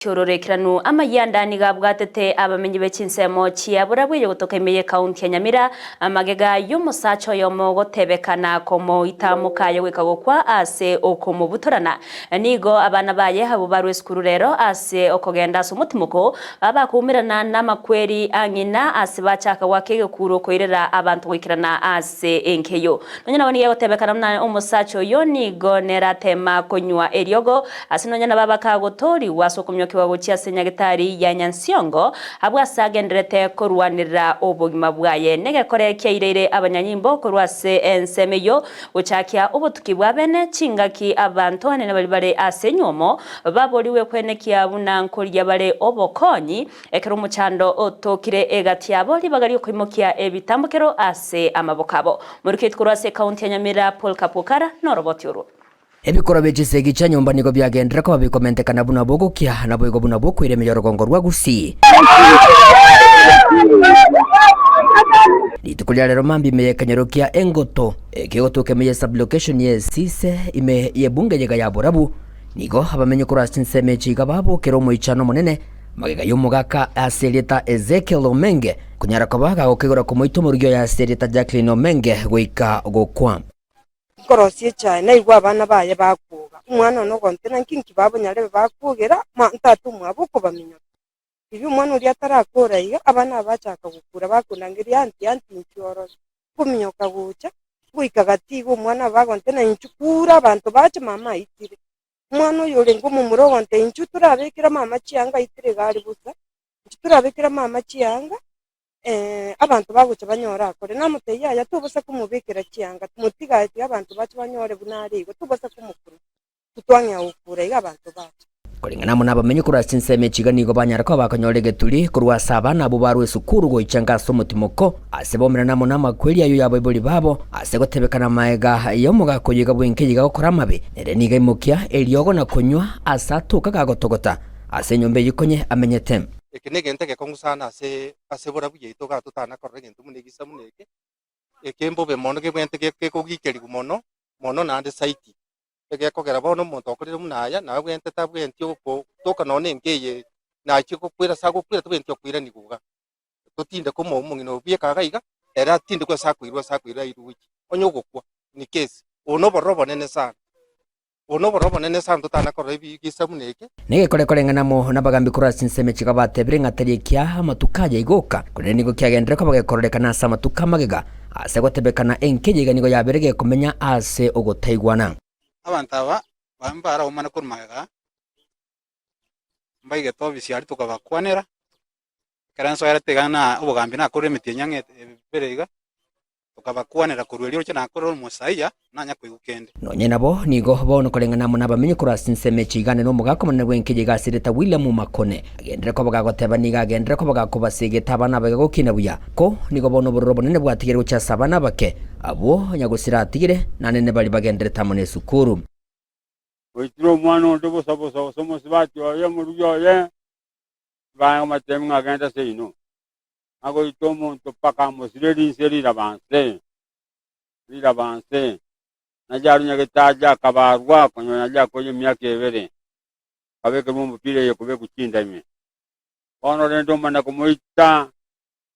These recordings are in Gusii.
Chi'ororekeranu amayanda nigo abwatete abamenyi be chinsemo chia borabu eyogotoka ime y'ekaunti ya Nyamira, amagega y'omosacha oyomo gotebekana komoita mokaye goika gokwa ase okomobutorana. Nigo abana baye abwo barwe esukuru rero ase okogenda ase omotimoko bakoumerana namakweri a ng'ina ase bachaka goaka egekuro koirera abanto goikerana ase enkeyo. Nonya nabo nigo egotebekana buna omosacha oyio nigo nere atema konywa eriogo, ase nonya nabo abakagotoorigwa ase okomiokigwa gochia ase nyagetari ya Nyansiongo, abwo ase agendererete korwanerera obogima bwaye. Negekore kiaireire abanyanyimbo korwa ase ensemo eyio gochakia obotuki bwa bene, chingaki abanto anene baria bare ase enywomo baborigwe kwenekia buna nkoria bare obokonyi Ekero omochando otokire egati yabo, ribaga ri'okoimokia ebitambokero ase amaboko abo. Moriketi korwa ase ekaunti ya Nyamira, Paul Kapukara noroboti orwo. Ebikorwa bie chisegi chia nyomba nigo biagenderera koba bikomentekana buna bogokia, naboigo buna bokoira ime y'orogongo rwa Gusii. Rituko ria rero mambia ime y'ekenyoro kia Engoto, ekegotoka ime ye sub-location ye Esise ime y'ebunge yega ya Borabu, nigo abamenyi korwa ase chinsemo echi iga babokera omoichano omonene Magega y'omogaka ase erieta Ezekiel Omenge konyara koba gagokegora komoita omorugi oye ase erieta Jacqueline Omenge goika gokwa. Nkorosia echae, naigwe abana baye bakwoga, Omwana one ogontena nki nki babonyarebe bakwogera, ma ntata omwabo okobaminyoka. Riria omwana oria atarakora iga, abana aba bachaka gokura bakondangeria, Aunty, aunty inchuo orore. Nkominyoka gocha, goika gati iga omwana aba agontena inchu kura abanto bache mama aitire. Omwana oyo orenge omomura ogontebia, Inchuo torabekera mama chianga aitire iga are bosa, inchuo torabekera mama chianga abanto bagocha banyore akore. Namotebia, Yaya tobosa komobekera chianga, motige aye tiga abanto bache banyore buna are igo, tobosa komokuna, intwe twang'ea gokura iga abanto bache. Koreng'ana amo nabamenyi korwa ase chinsemo echi iga nigo banyara koba bakonyora egeturi korwa ase abana abwo barwa esukuru goicha nka ase omotimoko, ase baumerane amo namakweri ayio y'abaibori babo, ase gotebekana magega y'omogaka oyo iga bwenka eyio iga gokora amabe, nere nigo aimokia eriogo na konywa ase atoka gagotogota ase enyomba eyio konye amenyete. Eke negento egekong'u sana ase ase borabu yaito iga totana korora egento buna egisa buna eke, eke mbobe mono kebwenerete gekogikeriwa mono, mono naende zaidi. Egekogera bono omonto okorire buna aya, nabwenerete tabwenereti oko toka nonya na enka eye, nachie gokwera ase agokwera tabwenereti okoiranigwa iga. Totinde komoa omong'ina obo bweka iga iga, ere atindekwe ase akoirwa ase akoirwa airwe gochia, onye ogokwa ni kesi. Obo nobororo obonene sana, obo nobororo obonene sana totana korora ebigisa buna eke. Negekore koreng'ana amo nabagambi korwa ase chinsemo echi batebire ng'a tari ekia amatuko aya igoka, korende nigo kiagenderere koba gekororekana ase amatuko amagega. Ase gotebekana enka eye iga nigo yabeire gekomenya ase ogotaigwana. Abanto aba mbaraumane korwa magega, mbaigete obisi aria tokabakwanera, ekero nsoerete iga na obogambi nakorire emetienyi ang'e ebere iga, tokabakwanera korwa erio roche nakorire omosaia, nanya koigwa kende. Nonye nabo, nigo bono koreng'ana amo nabamenyi korwa ase ensemo echi igane nomogaka omonene bw'enka eye iga asirete William Makone, agenderere koba gagoteba nigo agenderere koba gakobasegeta abana abake gokina buya. Ko nigo bono obororo obonene bwatigire gochia ase abana abake, abwo nyagosira atigire, naende baria bagenderete amo nesukuru. Oitire omwana onde bosa bosa, gose omosubati oye, omorugi oye, bamoteebia ng'a genda seino. Agoita omonto mpaka amosire rinse riraba nse, riraba nse. Naye aria nyagetaji akabarwa, konyora naye akoria emiaka ebere, akabekerwa omopira eye kobekwa chinda ime. Bono rende omana komoita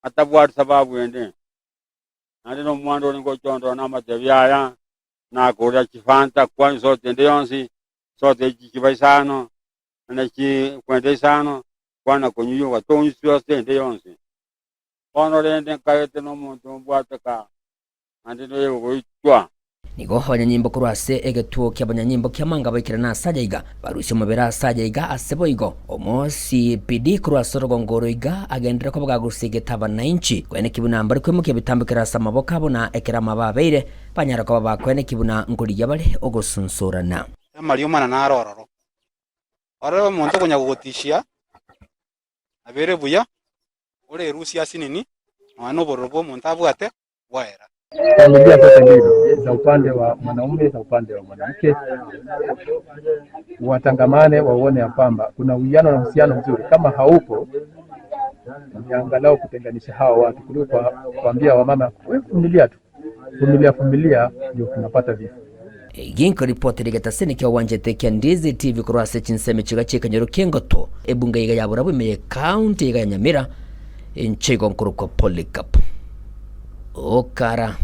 atabwati sababu ende, naende nomwando orenge gochondora namatebi aya, nakorera chifanta kwani sote ende yonsi, sote echi chiba isano, na chikwenda isano, kwana konywa ogatonywa ase ende yonsi. Bono rende nkaete nomonto mbwate ka, naende noyo ogoitwa. Nigo abanyanyimbo korwa ase egetuo ki'abanyanyimbo ki'amanga baikerana ase aya iga, barusie omobere ase aya iga ase boigo omo CPD korwa ase orogongo oro iga agenderere koba gagosegeta abanainchi koeneki buna mbare koimokia ebitambokero ase amaboko abo na ekero amabe abeire banyare koba bakoeneki buna nkorigia bare ogosunsurana. Amariomana naro ororo. Orore omonto okonya gogotishia, abere buya, orerusie asinini, nonya nobororo bw'omonto abwate bwaera. Familia zote mbili za upande wa mwanaume na upande wa mwanamke watangamane, waone ya kwamba kuna uwiano na uhusiano mzuri. Kama haupo, ni angalau kutenganisha hawa watu kuliko kuambia wamama wewe vumilia tu, vumilia vumilia, ndio tunapata vifo. Ginko ripoti rigetasini kia owanchete kia Ndizi TV korwa ase chinsemo chiga chi'ekenyoro ki'engoto, ebunge iga ya Borabu ime ye county iga ya Nyamira, inche igo nkorokwa Polycarp Okara.